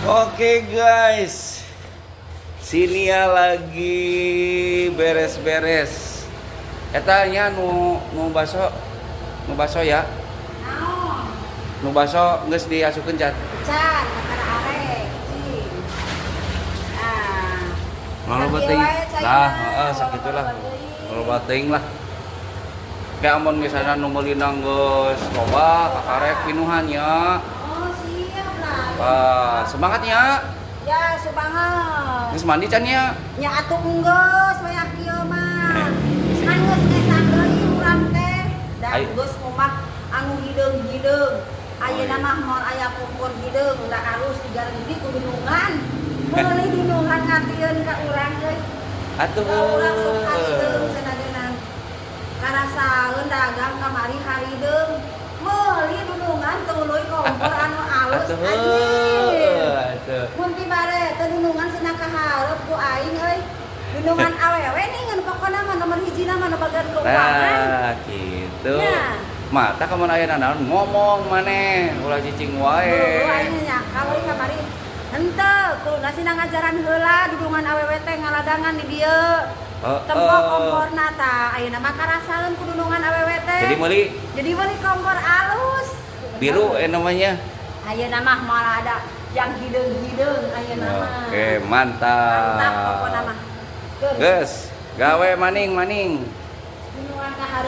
Oke guys, sini ya lagi beres-beres. Eta nya nu nu baso, nu baso ya. Naon? Nu baso geus diasupkeun can? Can, kakara arek, cing. Ah. Loba Sakieu teuing. wae caina. Lah, heeh, sakitulah. Loba teuing lah. Kayak amun misalnya nu meulina geus loba, kakarek pinuhan ya. Oh, siap lah. Wah, semangat ya. Ya, semangat. Geus mandi can ya? Nya atuh enggeus wayah kieu mah. Kan geus ngesang deui urang teh. Da Ayo. Geus omah anu hideung-hideung. Ayeuna mah moal aya kompor hideung, da alus digarenti ku dunungan. Meuli dunungan ngatieun ka urang euy. Atuh. Ka urang sok harideung cenah geunang. Karasaeun dagang kamari harideung. Meuli dunungan tuluy kompor anu alus Atuh. Anjir. Atuh. Mun ti bare teh dunungan cenah kahareup ku aing euy. Dunungan awewe nih ngan pokona mah nomor hiji mah nu bagian keuangan. Nah, gitu. Ya. Mata kamu aya naon ngomong maneh, ulah cicing wae. Heuh, aing nyakal euy kamari. Henteu, kuduna sina ngajaran heula dunungan awewe teh ngaladangan di dieu. Heeh. Tempo komporna tah, ayeuna mah karasaeun ku dunungan awewe teh. Jadi meuli Jadi meuli kompor alus. Biru namanya. Ayeuna mah malah ada yang hideung-hideung ayeuna mah. Oke, mantap. Mantap pokona mah. Geus. Geus, gawe maning-maning. Dunungan kahareup.